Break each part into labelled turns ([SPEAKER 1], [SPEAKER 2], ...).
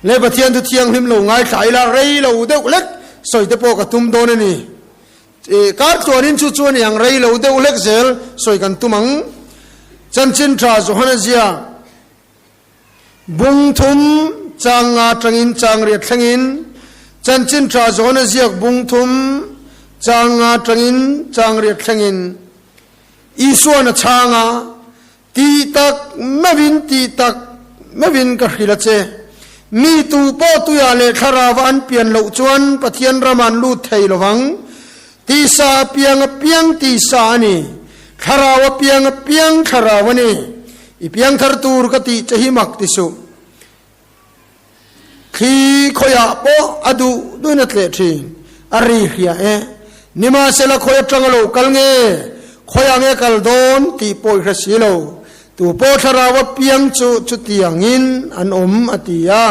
[SPEAKER 1] Le Pathian thu thianghlim lo ngaithla ila rei lo deuh hlek sawi te pawh ka tum dawn a ni. Kar tluanin chu chu a ni ang rei lo deuh hlek zel sawi kan tum ang. Chanchin tha Johana zia bung thum chang nga tangin chang riat thlengin Chanchin tha Johana ziak bung thum chang nga tangin chang riat thlengin Isuan a chhang a, Tih tak meuhin, tih tak meuhin ka hrilh a che. Mi tu pawh tuiah leh thlarauva an pian loh chuan Pathian ram an lut thei lo vang. Tisa a piang a piang tisa a ni, thlarau a piang a piang thlarau a ni. I piang thar tur ka tih che hi mak ti suh. Thli khawiah pawh a duh duhin a tleh thin, a ri hria e. Nimahsela khawi atanga lo kal nge, khawiah nge kal dawn tih pawh i hre si lo. Tu pawh thlarau apiang chu chutiangin an awm, a ti a.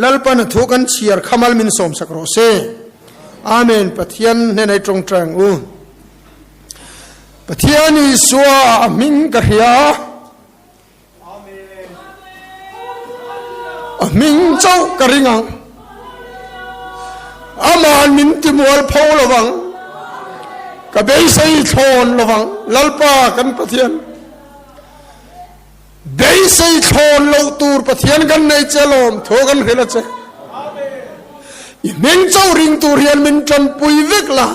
[SPEAKER 1] Lalpan a thu kan chhiar khamal min sawmsak rawh se. Amen. Pathian hnenah i tawngtai ang u. Pathian Isua a hming ka hria. A hming chauh ka ring ang. Aman min ti mual pho lovang. Ka beisei thlawn lovang. Lalpa kan Pathian. Beisei thlawn loh tur Pathian kan nei che lawm thaw kan hrilh a che. I hming chauh ring tur hian min tanpui vek la.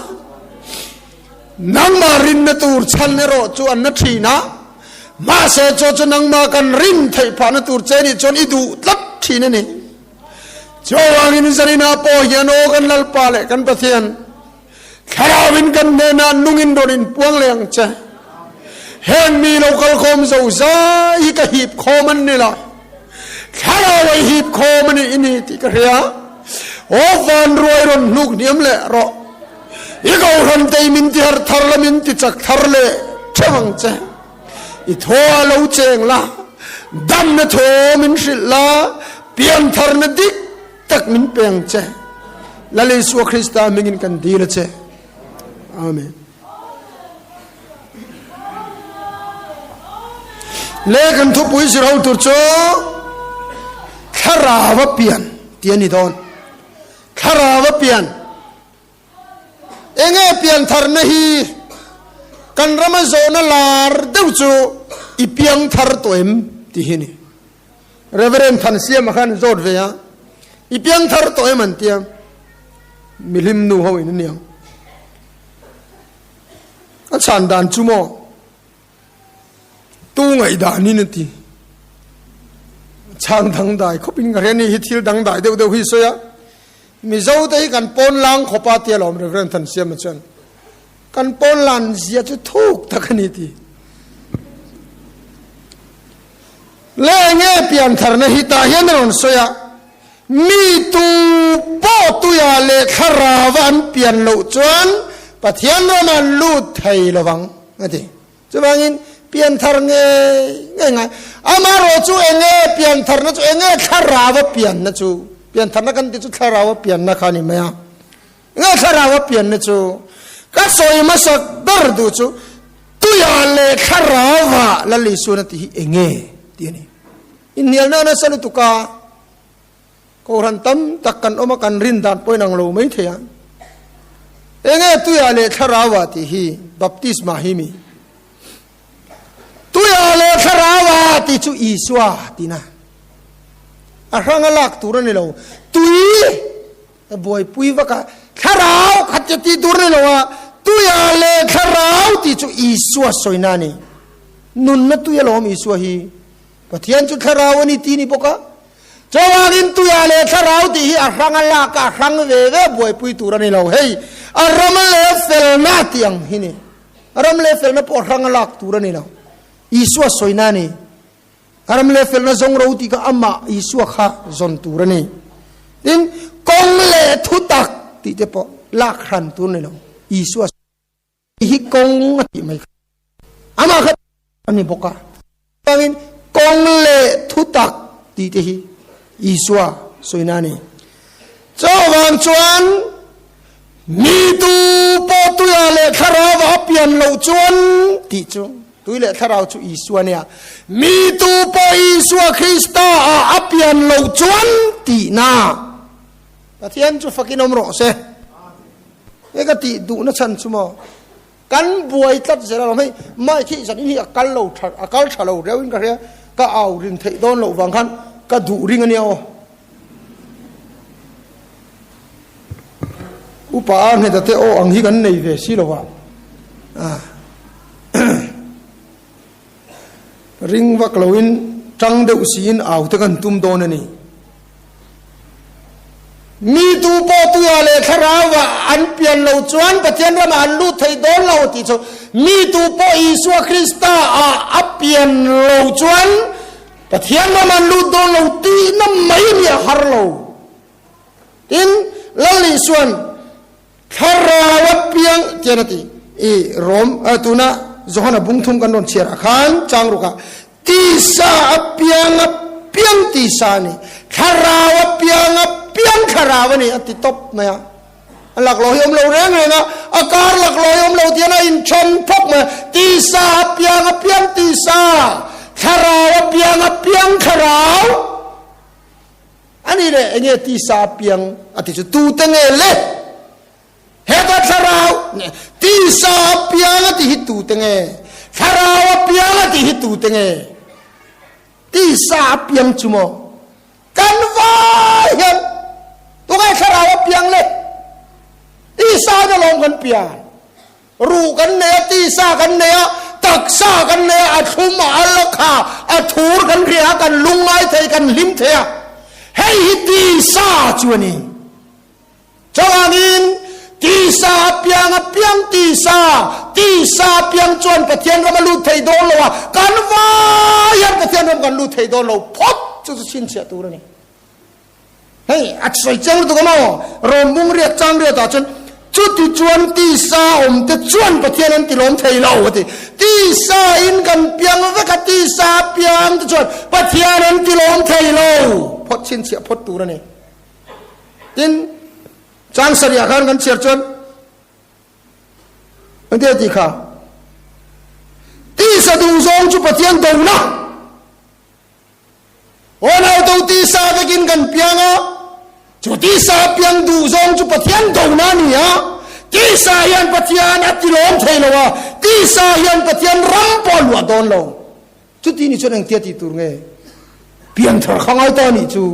[SPEAKER 1] Nangmah rinna tur chhan erawh chu an na thin a, mahse chu chu nangmah kan rin theih phahna tur che nih chuan i duh tlat thin a ni. Chuvangin Zarina pawh hian aw kan Lalpa leh kan Pathian, Thlarauin kan hnenah nungin rawn inpuang leh ang che. Heng mi lo kalkhawm zo zai hi ka hip khawm an ni lo. Thlarau a hip khawm a ni i ni tih ka hria. Aw van ruai rawn hnuk hniam leh rawh. I kohhran tei min ti harh thar la min ti chak thar leh theuh ang che. I thaw a lo cheng la, damna thaw min hrilh la, piantharna dik tak min pe ang che. Lal Isua Krista hmingin kan dil a che. Amen. Le kan thupui zir ho tur chu thlarau a pian tih a ni dawn. Thlarau a pian. Enge pian tharna hi kan rama zawhna lar deuh chu i piang thar tawh em tih hi a ni. Reverend Thansiama khan zawt ve a, i piang thar tawh em an tia, mihlim nu ho in a niang. A chhan dan chu maw tu ngaihdan in a ti. Chhang dangdai khawp in ka hria ni hi thil dangdai deuh deuh hi sawi a. Mizo te hi kan pawn lang khawp a tia lawm Reverend Thansiama chuan. Kan pawn lan zia chu thuk tak a ni ti. Le nge piantharna hi tah hian a rawn sawi a, mi tu pawh tuiah leh thlarauva an pian loh chuan Pathian ram an lut thei lovang a ti. Chuvangin pianthar ngei ngei ngai. Amaherawh chu enge piantharna chu enge thlarauva pianna chu piantharna kan tih chu thlarauva pianna kha a ni mai a. Nge thlarau a pianna chu ka sawi hmasak ber duh chu tuia leh thlarauva Lal Isuan a tih hi enge tih a ni. Inhnialna nasa lutuk a, Kohhran tam tak kan awm a, kan rin dan pawhin ang lo mai thei a. Enge tuia leh thlarauva tih hi baptisma hi mi? Tuia leh thlarauva tih chu Isua tihna. A hrang a lak tur a ni lo. Tui Ka buaipui vak a, thlarau khat che tih tur ni lo a, tuia leh thlarau tih chu Isua sawina a ni. Nunna tui alawm Isua hi. Pathian chu thlarau a ni tih ni bawk a. Chuvangin tuia leh thlarau tih hi a hrang a lak a, a hrang ve ve buaipui tur a ni lo. Hei, a ram leh felna tih ang hi ni. A ram leh felna pawh a hrang a lak tur a ni lo. Isua sawina a ni. A ram leh felna zawng ro tih kha amah Isua kha zawn tur a ni. Tin, kawng leh thutak tih te pawh lak hran tur a ni lo. Isua hi kawng a tih mai kha amah kha a ni bawk a. Chuvangin kawng leh thutak tih te hi Isua sawina a ni. Chuvang chuan mi tu pawh tuia leh thlarauva a pian loh chuan tih chu. Tui leh thlarau chu Isua nia. Mi tu pawh Isua Krista ah a pian loh chuan tihna. Pathian chu fakin awm rawh se. He ka tih duhna chhan chu maw? Kan buai tlat zel alawm hei mic hi zanin hi a kal lo tha a kal tha lo reuhin ka hria ka au rin theih dawn loh vang khan ka duh ring ania aw. Upa a ngheta te aw ang hi kan nei ve si lo a. Ring vak loin tang deuh siin au te kan tum dawn a ni. Mi tu pawh tuia leh thlarauva an pian lo chuan Pathian ramah an lut thei dawn lo tih chu mi tu pawh Isua Krista ah a pian lo chuan Pathian ramah an lut dawn lo tihna mai a ni a har lo. Tin, Lal Isua'n Thlarau a piang tian a ti. I Rom, tuna Johana bung thum kan rawn chhiar ah khan chang ruk ah, Tisa a piang a piang tisa a ni, thlarau a piang a piang thlarau a ni a ti tawp mai a. A laklawh hi awm lo reng reng a, a kar laklawh hi awm lo tian a inthen phawk mai a. Tisa a piang a piang tisa, thlarau a piang a piang thlarau. A ni le, enge tisa a piang a ti chu tute nge le? Heta thlarau tisa a piang a ti hi tute nge? Thlarau a piang a ti hi tute nge? Tisa a piang chu maw? Kan vai hian tunge thlarau a piang le? Tisa in alawm kan pian. Ruh kan nei a, tisa kan nei a, taksa kan nei a, a thlum, a al, a kha, a thur kan hria a, kan lungngai thei, kan hlim thei a. Hei hi tisa chu a ni. Chuvangin tisa apiang apiang tisa, tisa apiang chuan Pathian ram a lut thei dawn lo a, kan vai hian Pathian ram kan lut thei dawn lo phawt chu chu chhinchhiah tur a ni. Hei, a sawi chiang lutuk a maw? Rawmbung riak chang riatah chuan chuti chuan tisa awmte chuan Pathian an tilawm thei lo a ti. Tisa in kan piang vek a, tisa piang te chuan Pathian an tilawm thei lo. Phawt chhinchhiah phawt tur a ni. Tin, chang sarih ah khan kan chhiar chuan engtia tih kha? Tisa duhzawng chu Pathian dona. Aw nauto tisa vekin kan piang a, chu tisa piang duh zawng chu Pathian dona a ni a, tisa hian Pathian a tilawm thei lo a, tisa hian Pathian ram pawh a luah dawn lo. Chuti ni chuan engtia tih tur nge? Pianthar kha ngai ta a nih chu.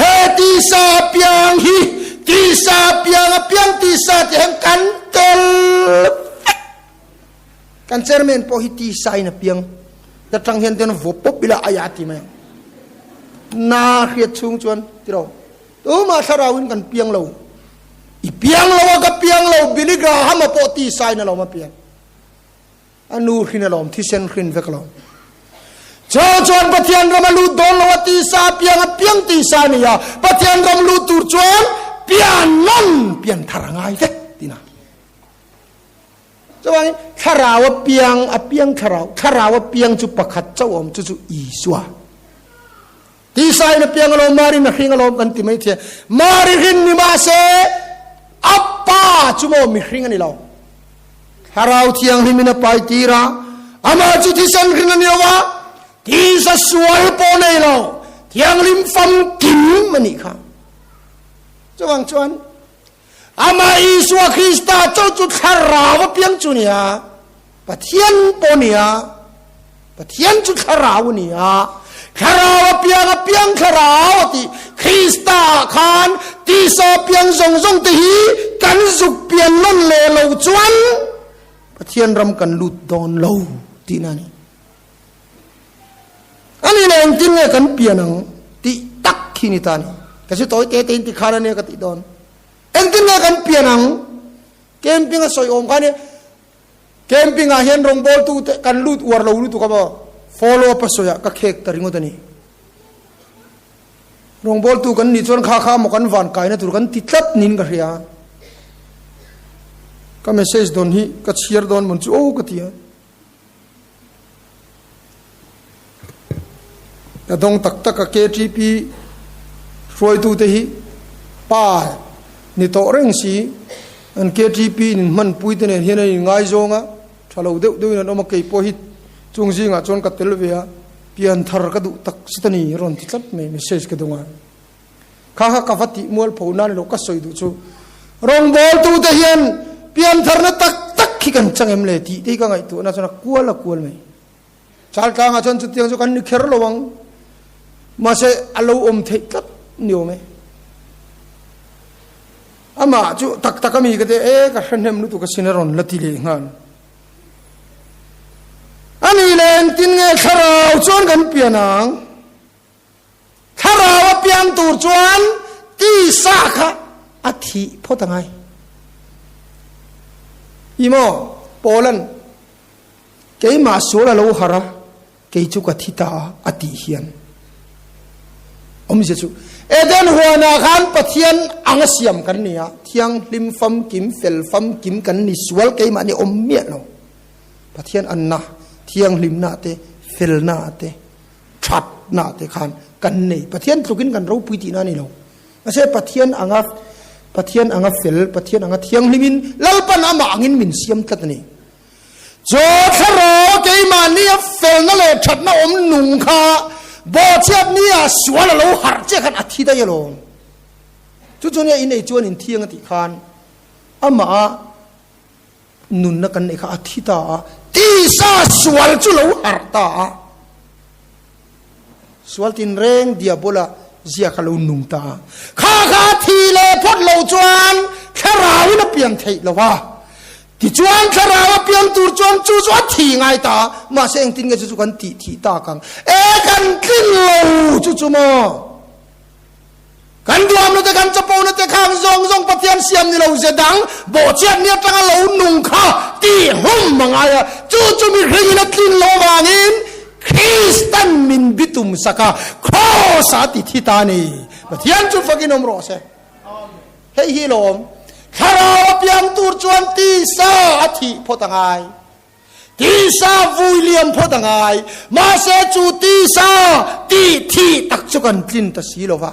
[SPEAKER 1] He tisa piang hi tisa piang a piang tisa tih hian kan tel vek. Kan chairman pawh hi tisa in a piang. Ta tang hian ten vaw pawp ila a ya ti mai ang. Na hriat chhung chuan tiro. Tumah thlarau in kan piang lo. I piang lo a ka piang lo Billy Graham a pawh tisa in alawm a piang. A nu hrin alawm thisen hrin vek alawm. Cho chuan Pathian ram a lut dawn lo a tisa a piang a piang tisa a ni a. Pathian ram lut tur chuan pian nawn pian thar a ngai vek tina. Chuvangin thlarau a piang a piang thlarau thlarau a piang chu pakhat chauh awm chu chu Isua. Tisa in a piang alawm Mari in a hring alawm kan ti mai thei a. Mari hrin ni mahse a pa chu maw mihring a ni lo. Thlarau thianghlim in a pai tir a, amah chu thisen hring a ni lo a, tisa sual pawh nei lo, thianghlim famkim a nih kha. Chuvang chuan Amah Isua Krista chauh chu thlarau a piang chu nia, Pathian pawh nia, Pathian chu thlarau a ni a, thlarau a piang a piang thlarau a tih Krista ah khan tisa piang zawng zawng te hi kan zuk pian nawn leh lo chuan Pathian ram kan lut dawn lo tihna a ni. A ni leh engtin nge kan pian ang tih tak khi ni ta ni. Ka si tawi te te in ti khan a nia ka tih dawn. Engtin nge kan pian ang? Camping a sawi awm kha nia. Camping ah hian rawngbawl tu te kan lut uar lo lutuk a maw? Follow up a sawi ah ka khek ta ringawt a ni. Rawngbawl tu kan nih chuan kha kha maw kan van kaina tur kan ti tlat niin ka hria. Ka message dawn hi ka chhiar dawn mawn chu aw ka ti a. Ka dawng tak tak a KTP hruaitute hi pa ni tawh reng si an KTP in hmanpui te nen hian an inngaizawng a, tha lo deuh deuhin an awm a, keipawh hi. Chung zingah chuan ka tel ve a, pianthar ka duh tak zet a ni rawn ti tlat mai message ka dawng a. Kha kha ka va tih mual pho nan lo ka sawi duh chu rawngbawltute hian piantharna tak tak hi kan chang em le tih te hi ka ngaihtuahna chuan a kual a kual mai. Chaltlangah chuan chutiang chu kan ni kher lo ang. Mahse a lo awm theih tlat ni awm e. Amah chu tak tak a mi ka ti e ka hre hnem lutuk asin a rawn la ti leh nghal. A nih leh engtin nge thlarau chuan kan pian ang? Thlarau a piang tur chuan tisa kha a thih phawt a ngai. I maw? Paulan keimah sual a lo har a, kei chu ka thi ta a, a tih hian awmzia chu Eden huanah khan Pathian anga siam kan ni a, thianghlim famkim, fel famkim kan ni, sual keimah ni awm miah lo. Pathian anna, thianghlimna te, felna te, thatna te khan kan nei. Pathian tlukin kan ropui tihna a ni lo. Mahse Pathian anga Pathian anga fel, Pathian anga thianghlimin Lalpan amah angin min siam tlat a ni. Chaw thlarau keimahni a felna leh thatna awm nung kha bawhchhiatni ah sual a lo harh chiah khan a thi daih alawm. Chu chu nia inei chuan inthiang a tih khan amah a Nunna kan neih kha a thi ta a, tisa sual chu lo harh ta a, sual tinreng diabola zia kha lo nung ta a, kha kha a thi leh phawt lo chuan thlarauin a pian theih lo a, tichuan thlarau a pian tur chuan chu chu a thi ngai ta a, mahse engtin nge chu chu kan tih thih tak ang, e kan tlin lo chu chu maw? Kan duamna te, kan chapona te khang zawng zawng Pathian siam ni lo ze dang bawhchiat ni atanga lo nung kha tih hlum a ngai a. Chu chu mihringin a tlin loh avangin Kristan min bitum sak a, kraws ah a ti thi ta a ni. Pathian chu fakin awm rawh se. Hei hi lawm, thlarau a piang tur chuan tisa a thih phawt a ngai. Tisa vui liam phawt a ngai, mahse chu tisa tih thih tak chu kan tlin ta si lo va.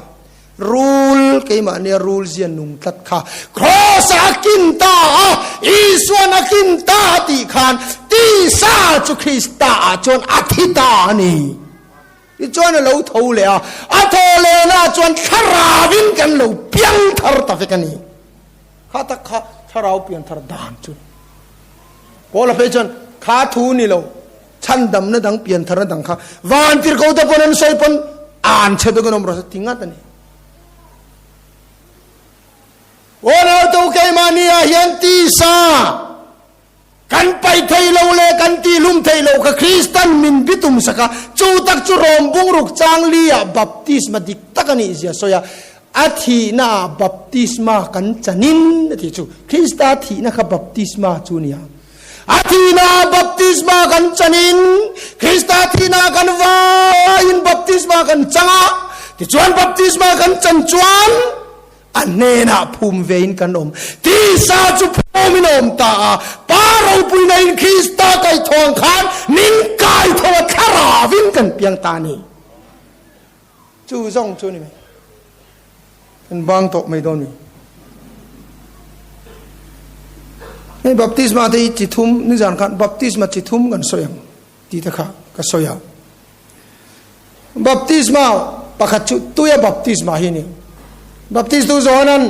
[SPEAKER 1] Rul, keimah nia rul zia nung tlat kha Kraws ah a kin ta a, Isuan a kin ta a tih khan tisa chu Krista ah chuan a thi ta a ni. Tichuan a lo tho leh a, a thaw lehna ah chuan thlarauin kan lo piang thar ta vek a ni. Kha tak kha thlarau pian thar dan chu. Paula phei chuan kha thu ni lo, chhandamna dang pian tharna dang kha vantirhko te pawn an sawi pawn an chhe deuhin awm rawh se ti ngat a ni. Aw to keimahni ah hian tisa kan paih thei lo leh kan tihlum thei lo kha Kristan min bitum sak a, chu tak chu Rom bungruk chang li ah baptisma dik tak a nih zia sawi a, A thihna ah baptisma kan chanin a ti chu. Krista thihna kha baptisma chu a ni a. A thihna ah baptisma kan chanin Krista thihna ah kan vaiin baptisma kan chang a. Tichuan baptisma kan chan chuan a hnenah phum vein kan awm. Tisa chu phumin a awm ta a. Pa ropuina in Krista kaihthawng khan min kaitho a thlaravin kan piang ta a ni. Chu zawng chu ni mai. Kan bang tawh mai dawn ni. Hei baptisma te hi chi thum nizan khan baptisma chi thum kan sawi ang tih te kha ka sawi a. Baptisma pakhat chu tuia baptisma hi ni. Baptistu Johanan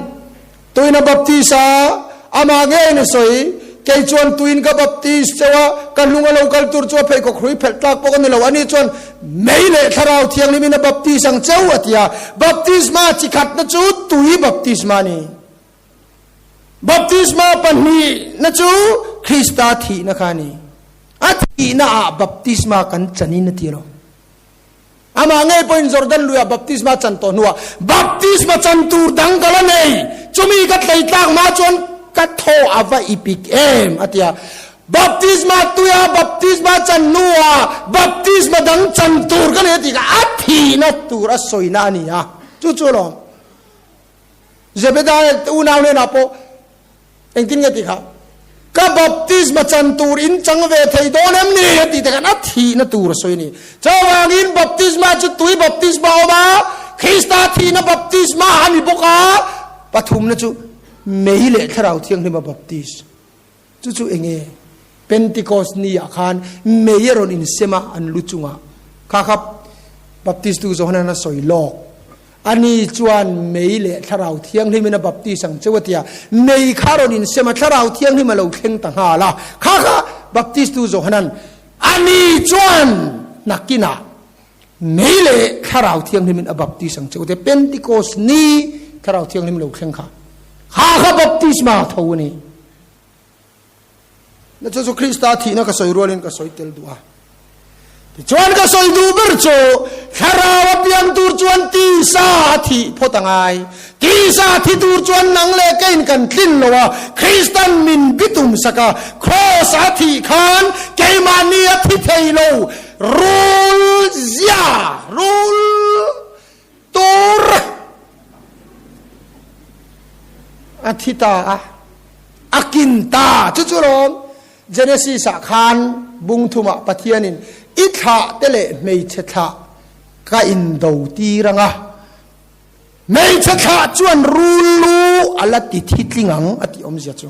[SPEAKER 1] Tuin a baptis a, amah ngeiin a sawi, Kei chuan tuin ka baptis cheu a, ka hnung a lo kal tur chu a pheikhawk hrui phelh tlak pawh ka ni lo. Ani chuan mei leh thlarau thianghlimin a baptis ang cheu, a ti a. Baptisma chi khatna chu tui baptisma a ni. Baptisma pahnihna chu Krista thihna kha a ni. A thihnaah baptisma kan chanin a ti lo. Amah ngei pawhin Jordan luiah baptisma chan tawh hnuah baptisma chan tur dang ka la nei, chumi ka tleitlak hma chuan ka thaw a va ipik em a ti a. Baptisma tuia baptisma chan hnuah baptisma dang chan tur ka nei a tih kha a thihna tur a sawina a ni a, chu chu alawm Zebedaia te unau hnenah pawh Engtin nge tih kha? Ka baptisma chan tur in chang ve thei dawn em ni? A tih te khan a thihna tur a sawi a ni. Chuvangin baptisma chu tui baptisma a awm a, Krista thihna baptisma a ni bawk a, pathumna chu mei leh Thlarau Thianghlima baptis. Chu chu enge? Pentikos ni ah khan mei a rawn insem a an lu chungah. Kha kha Baptistu Johanan a sawi lawk. Ani chuan mei leh Thlarau Thianghlimin a baptis ang cheu a ti a, mei kha a rawn insem a, Thlarau Thianghlim a lo thleng ta nghal a. Kha kha Baptistu Johanan, Ani chuan nakinah mei leh Thlarau Thianghlimin a baptis ang cheu a ti a, Pentikos ni Thlarau Thianghlim lo thleng kha, kha kha baptisma tho a ni. Na chu chu Krista thihna ka sawi rualin ka sawi tel duh a. Tichuan ka sawi duh ber chu thlarau a piang tur chuan tisa a thih phawt a ngai. Tisa thi tur chuan nang leh keiin kan tlin lo a, Kristan min bitum sak a, Kraws a thih khan keimahni a thi thei lo, rul zia, rul tur a thi ta a, a kin ta. Chu chu lawm Genesis ah khan bung thumah Pathianin i thlah te leh hmeichhe thlah ka indo tir ang a, hmeichhe thlah chuan rul lu a la ti thi tling ang a tih awmzia chu.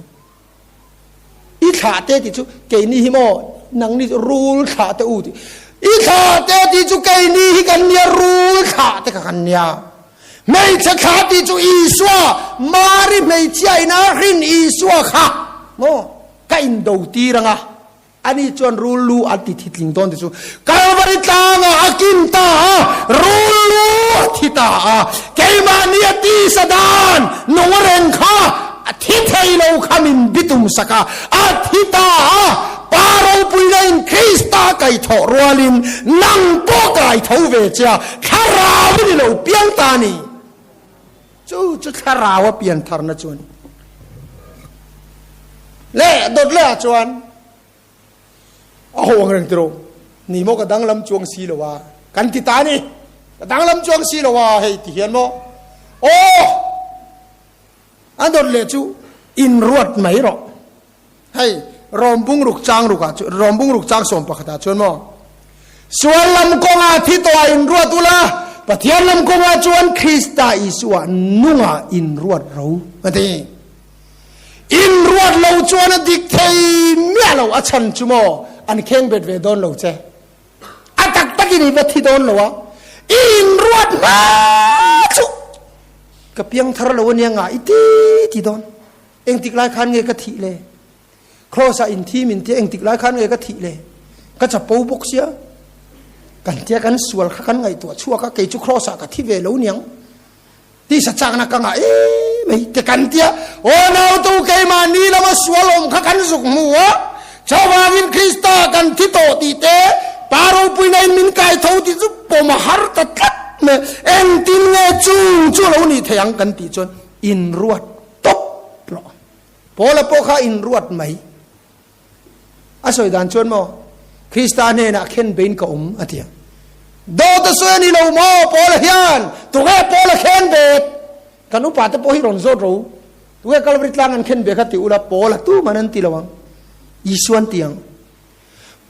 [SPEAKER 1] I thlah te tih chu keini hi maw nangni chu rul thlah te u tih. I thlah te tih chu keini hi kan nia rul thlah te kha kan nia. Hmeichhe thlah tih chu Isua, Mari hmeichhia in a hrin Isua kha maw ka indo tir anga. Ani chuan rul lu an ti thi tling dawn ti chu Kalvari tlangah a kin ta a, rul lu a thi ta a, keimahni a tisa dan nung reng kha a thi thei lo kha min bitum sak a, a thi ta a, Pa ropuina in Krista kaithawh rualin nang pawh kaitho ve che a, thlarau in i lo piang ta a ni. Chu chu thlarau a pian tharna chu a ni. Leh dawt lehah chuan a ho ang reng tiro. Ni maw ka danglam chuang si lo a kan ti ta a ni. Ka danglam chuang si lo a hei ti hian maw aw a dawt leh chu inruat mai rawh. Hei Rom bungruk chang rukah chu Rom bungruk chang sawm pakhatah chuan maw sual lam kawngah thi tawhah inruat ula Pathian lam kawngah chuan Krista Isua nungah inruat ro a ti. Inruat lo chuan a dik thei miah lo a chhan chu maw an kheng bet ve dawn lo che. A tak takin i va thi dawn lo a, i inruat hma chu ka piangthar lo ania ngah i ti ti dawn. Engtik lai khan nge ka thih le? Kraws ah in thi min tia engtik lai khan nge ka thih le? Ka chapo bawk sia. Kan tia kan sual kha kan ngaihtuah chhuak a, kei chu kraws ah ka thi ve lo niang. Tisa chakna ka ngah em mai te kan tia, aw nautu keimah ni lama sual awm kha kan zuk hmu a, chuvangin Krista kan thi tawh tih te, Pa ropuina in min kai tho tih chu pawm a har ta tlat mai. Engtin nge chung chu lo nih thei ang kan tih chuan inruat tawp rawh. Paula pawh kha inruat mai. A sawi dan chuan maw, Krista hnenah khen bein ka awm a ti a. Dawt a sawi a ni lo maw Paula hian? Tunge Paula khen bet? Kan upa te pawh hi rawn zawt ro. Tunge Kalvari tlang an khen be kha ti ula Paula tuman an ti lo ang. Isua an ti ang.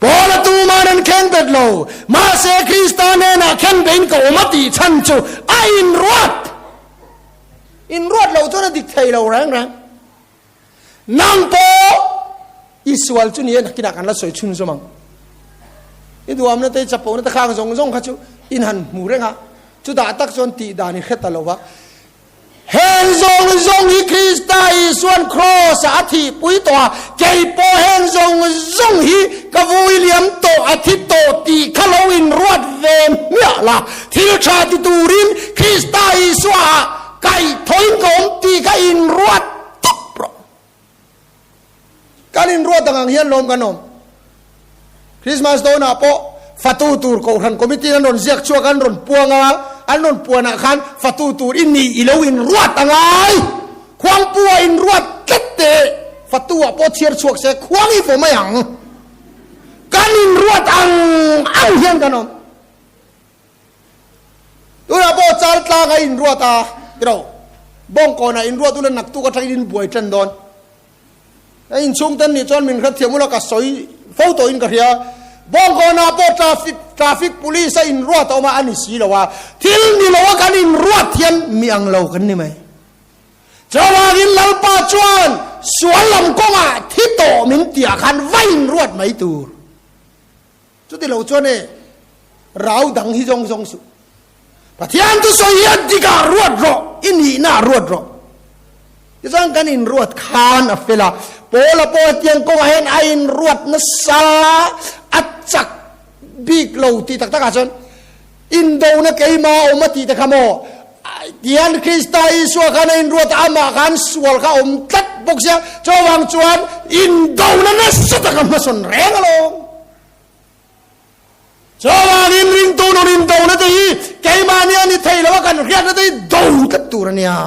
[SPEAKER 1] Paula tuman an khen bet lo. Mahse Krista hnenah khen bein ka awm a tih chhan chu a inruat. Inruat lo chuan a dik thei lo reng reng. Nang pawh i sual chu ni e, nakinah kan la sawi chhun zawm ang. I duamna te, i chapona te khang zawng zawng kha chu in han hmu reng a, chutah tak chuan tih dan i hre ta lo va. Heng zawng zawng hi Krista Isuan Kraws ah a thihpui tawh a, kei pawh heng zawng zawng hi ka vui liam tawh, a thi tawh tih kha lo inruat ve hmiah la. Thil tha ti turin Krista Isua ah Kaihthawin ka awm tih kha inruat tawp rawh. Kan inruat ang ang hian lawm kan awm. Christmas dawnah pawh fatu tur Kohhran Committee an rawn ziak chhuak an rawn puang a, an rawn puanah khan fatu tur i nih i lo inruat a ngai. Khuangpu-ah inruat tlat teh fatu-ah pawh chhiar chhuak se khuang i vaw mai ang. Kan inruat ang ang hian kan awm. Tunah pawh chal tlang a inruat a, tiraw? Bawngkawn ah inruat ula naktuk atangin in buai tan dawn. A inchhung ten nih chuan min hrethiam ula ka sawi fo tawhin ka hria. Bawngkawn ah pawh traffic traffic police a inruat a awm a, a ni si lo a. Thil ni lo a kan inruat hian mi ang lo kan ni mai. Chuvangin Lalpa chuan sual lam kawngah thi. thi tawh min tihah khan va inruat mai tur. Chuti lo chuan e, rau dang hi zawng zawng suh. Pathian thusawi hi a dikah ruat rawh, i nihnaah ruat rawh. Tichuan kan inruat khan a fel a, Paula pawh hetiang kawngah hian a inruat nasa, a chak bik lo tih tak takah chuan indona keimah a awm a tih te kha maw? Tihian Krista Isua khan a inruat a, amah khan sual kha a awm tlat bawk sia, chuvang chuan indona nasa taka hmasawn reng alawm. Chuvangin ringtu nun indona te hi keimahni a ni thei lo a, kan hriatna te hi do tlat tur a nia.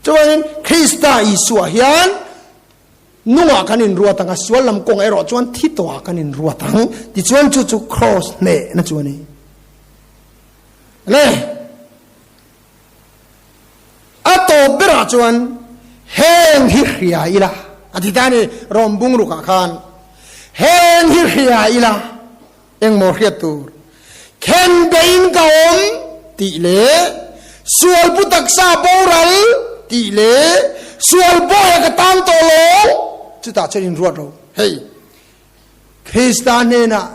[SPEAKER 1] Chuvangin Krista Isua hian nungah kan inruat ang a, sual lam kawngah erawh chuan thi tawhah kan inruat ang. Tichuan chu chu kraws hnehna chu a ni. Le a tawp berah chuan heng hi hria ila a ti ta a ni, Rom bungrukah khan heng hi hria ila Engmaw hriat tur? Khen bein ka awm tih leh sual pu taksa boral tih leh sual bawiha ka tang tawh lo chutah chuan inruat ro. Hei, Krista hnenah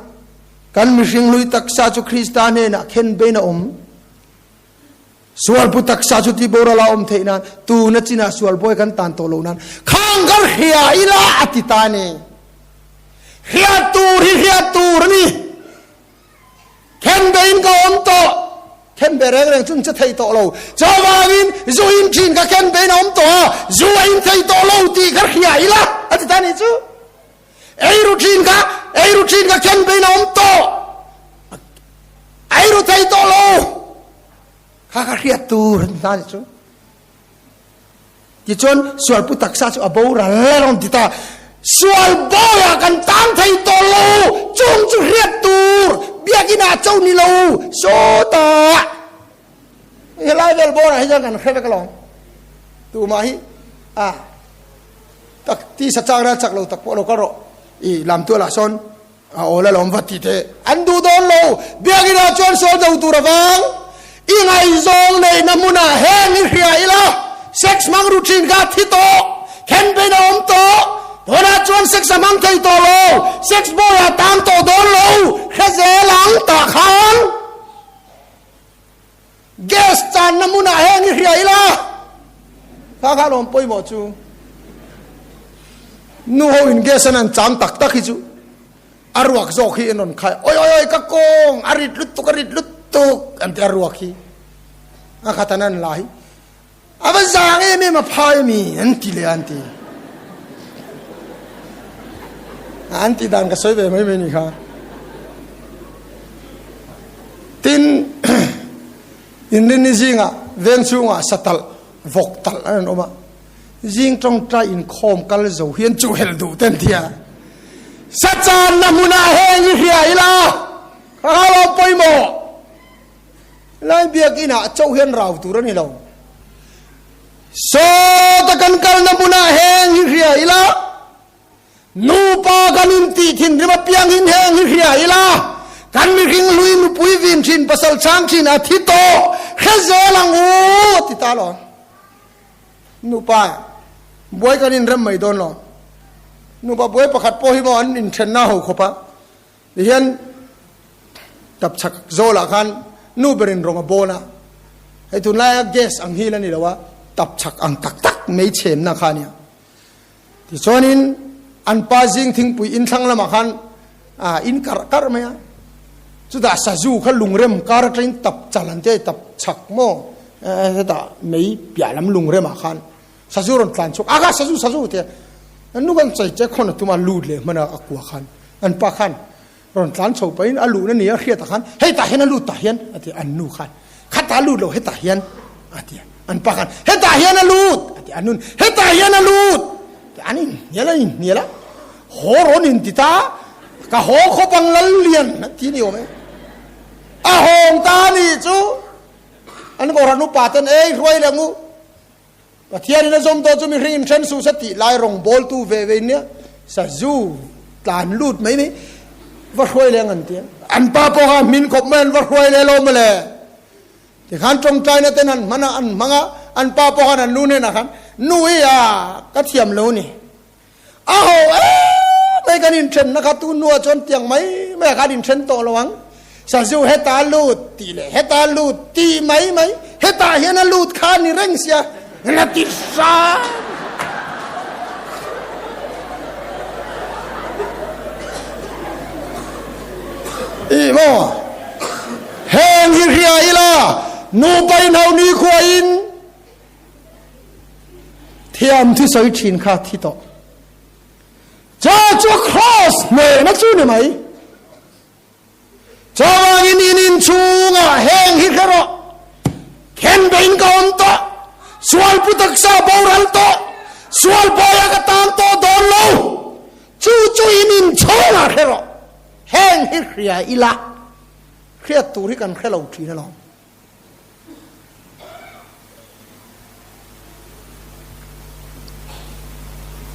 [SPEAKER 1] kan mihring hlui taksa chu Krista hnenah khen bein a awm. Sual pu taksa chu ti boral a awm theih nan tuna chinah sual bawi kan tan tawh loh nan khang kan hria ila a ti ta a ni. Hriat tur hi hriat tur a ni. Then bein ka awm tawh. Then be reng reng chu an che thei tawh lo. Chuvangin zu in thin ka khen bein a awm tawh a, zu a in thei tawh lo tih kha hria ila a ti ta a ni chu. Eiru thin kha eiru thin ka khen bein a awm tawh. Eiru thei tawh lo. Kha kha hriat tur an hna ni chu. Tichuan sualpu taksa chu a boral a rawn ti ta. Sual bawiah kan tang thei tawh lo, chung chu hriat tur biakinn ah cho ni lo sawtah. Helai vel bawrah hi chuan kan hre vek alawm. Tumah hi a tak tisa chak ral chak lo tak pawh lo kal rawh. I lamtualah sawn A awl alawm va ti teh. An duh dawn lo. Biakinn ah chuan sawl do tur avang i ngaihzawng neihna hmunah heng i hria ila, sex hmang ru thin kha a thi tawh, then bein a awm tawh, tunah chuan sex a hmang thei tawh lo, sex boy ah tang tawh dawn lo, hre zel ang tah khan gas channa hmunah heng i hria ila, kha kha alawm pawimawh chu. Nu ho in gas an an chang tak tak hi chu a ruak zawk hi an rawn khai oi oi oi ka kawng a rit lutuk a rit lutuk an ti a ruak hi a khat an an la hi a va zang em em a phai mi an ti leh an ti an ti dan ka sawi ve mai mai ni kha tin inrinni zingah veng chhungah satal vawk talh an an awm a Zing tawngtai inkhawm kal zo hian chu hel duh ten tia sachanna hmunah heng i hria ila ka hau lo pawimawh lai biakinah chauh hian rau tur a ni lo. Sawta kan kalna hmunah heng i hria ila Nupa kan intih thinrim apiang hin heng hi hria ila, kan mihring hlui nupui vin thin pasal chang thin a thi tawh hre zel ang u a ti ta lo. Nupa buai kan inrem mai dawn lo. Nupa buai pakhat pawh hi maw an inthenna ho khawp a, tihian tapchhak zawlah khan nu berin rawng a bawn a, hei tunlaia gas ang hi la ni lo a, tapchhak ang tak tak mei chhemna kha a nia. Tichuanin an pa zing thingpui in thlang lamah khan in karh karh mai a, chutah sazu kha lungrem kar atangin tap chal an tia tap chhak maw hetah mei piah lam lungremah khan sazu rawn tlan chhuak aka sazu sazu tia an nu khan chei che khawn a tum a lut leh hman a a kua khan an pa khan rawn tlan chho pahin a luhna ni a hriatah khan hei tah hian a lut tah hian a ti an nu khan khatah a lut lo hetah hian a ti an pa khan hetah hian a lut a ti an nun hetah hian a lut an inhnial an inhnial a haw rawn in ti ta ka haw khawp ang lal lian a ti ni awm e a hawng ta ni chu an kohhran upa ten ei hruai leh ngu Pathianin a zawm tawh chu mihring in then suh se tih lai rawngbawltu ve ve nia sazu tlan lut mai mai va hruai leng an tia. An pa pawh kha hmin khawp mai an va hruai leh lo mawle. Tikhan tawngtaina ten an hman a an hmang a an pa pawh khan an lu hnenah khan Nu hi a ka thiam lo ni. A ho em mai kan inthenna kha tu hnuah chuan tiang mai mai ah khan inthen tawh lo ang. Sazu heta lut tih leh heta lut tih mai mai hetah hian a lut kha a ni reng sia la ti hram. Ih maw heng hi hria ila nupa in ho ni khuain Thiam thusawi thin kha thi tawh. Chaw chu Kraws hnehna chu ni mai. Chuvangin in inchhungah heng hi hre rawh. Khenbein ka awm tawh, sual pu taksa boral tawh, sual bawia ka tan tawh dawn lo. Chu chu in inchhungah hre rawh. Heng hi hria ila, hriat tur hi kan hre lo thin alawm.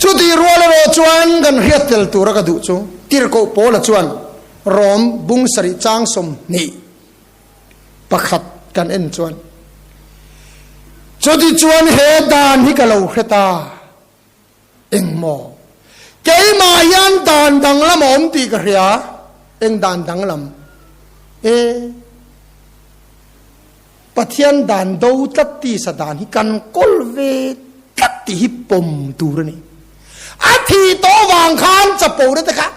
[SPEAKER 1] Chutih rual erawh chuan kan hriat tel tura ka duh chu Tirhkoh Paula chuan Rom bung sarih chang 21 kan en chuan chuti chuan he dan hi ka lo hre ta engmaw keimah hian dan danglam a awm tih ka hria eng dan danglam e Pathian dan do tlat tisa dan hi kan kawl ve tlat tih hi pawm tur a ni. A thih tawh vang khan chapo na te kha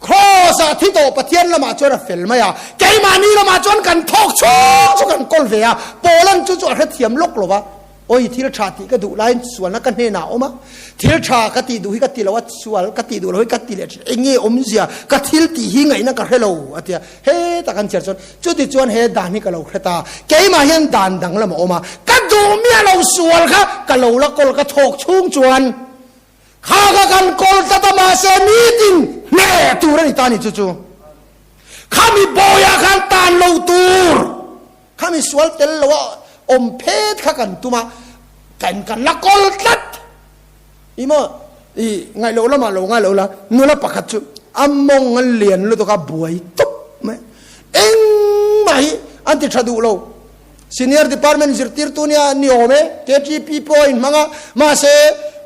[SPEAKER 1] Kraws ah thi tawh Pathian lamah chuan a fel mai a, keimahni lamah chuan kan thawk chhung chu kan kawl ve a, Paulan chu chu a hrethiam lawk lo va, Awi thil tha tih ka duh laiin sualna ka hnenah a awm a, thil tha ka tih duh hi ka ti lo a, sual ka tih duh lo hi ka ti leh thin, eng nge awmzia ka thil tih hi ngaihna ka hre lo a ti a, hetah kan chhiar chuan chuti chuan he dan hi ka lo hre ta, keimah hian dan danglam a awm a, ka duh miah lo sual kha ka lo la kawl ka thawk chhung chuan kha kha kan kawl tlat a mahse nitin hneh tur a ni ta ni chu chu khami bawiah khan tan lo tur. Khami sual tel lo a awm phet kha kan tum a, kan kan la kawl tlat. I maw i ngaih loh lamah lo ngai lo la, nula pakhat chu a mawng a lian lutuk a buai tawp mai. Engmah hi an ti tha duh lo. Senior department zirtirtu nia ni awm e, KTP pawh a inhmang a, mahse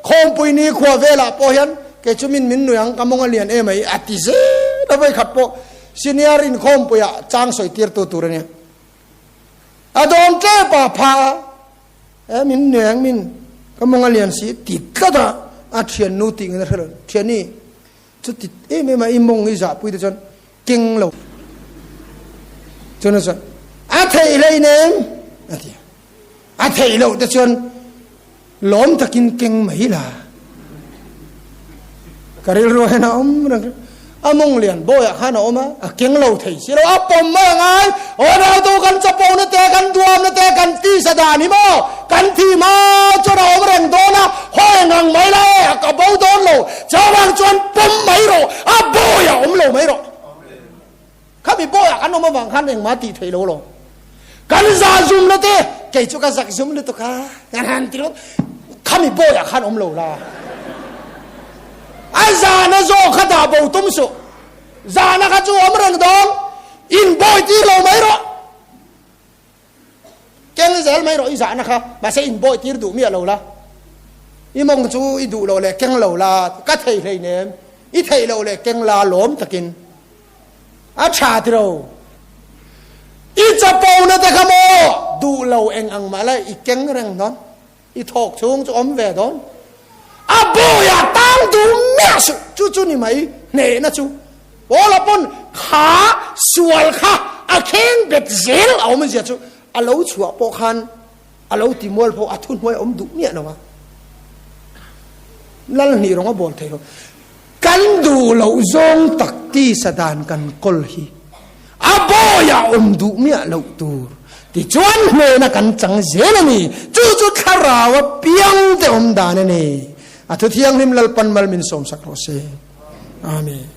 [SPEAKER 1] khawmpui ni khua velah pawh hian kei chu min min nui ang ka mawng a lian em ai a ti zel a vawikhat pawh. Senior inkhawmpuiah chang sawi tirtu tur a nia. A dawn tep a pha e min neng min ka mawng a lian si ti tlat a a thiannu tih ngin a hre lo. Thiani chu ti em em a i mawng i zahpui te chuan keng lo chuan a chuan a theih hlei nem a ti a. A theih loh te chuan lawm takin keng mai la. Ka rilru hian a awm reng. A mawng lian bawiah khan a awm a, a keng lo thei si lo, a pawm mai a ngai. Aw nautu kan chapo na te, kan duam na te, kan tisa dan hi maw, kan thi hma chuan a awm reng dawn a, hawi ngang mai la e, a ka bo dawn lo. Chuvang chuan pawm mai rawh, a bawiah awm lo mai rawh. Khami bawiah kan awm avang khan engmah tih theih lo lo. Kan za zum na te, kei chu ka zak zum lutuk a, kan han ti ringawt. Khami bawiah khan awm lo la. A zana zawk kha dah bo tum suh. Zana kha chu awm reng dawn, in bawi tir lo mai rawh. Keng zel mai rawh i zahna kha, mahse in bawi tir duh miah lo la. I mawng chu i duh lo leh keng lo la, ka thei hleinem, i theih loh leh keng la lawm takin. A tha ti lo. I chapo na te kha maw duh lo eng ang mah la i keng reng dawn. I thawk chhung chu awm ve dawn. A bawi ah tang duh miah suh. Chu chu ni mai hnehna chu. Paula pawn kha sual kha a kheng bet zel a awm zia chu a lo chhuah pawh khan a lo ti mual pawh a thuhnuai a awm duh miah lo a. Lal hnih rawng a bawl thei lo. Kan duh loh zawng tak tisa dan kan kawl hi a bawiah awm duh miah loh tur tichuan hnena kan chang zel a ni. Chu chu thlarau a piang te awm dan a ni. A thu thianghlim Lalpan mal min sawmsak rawh se. Amen.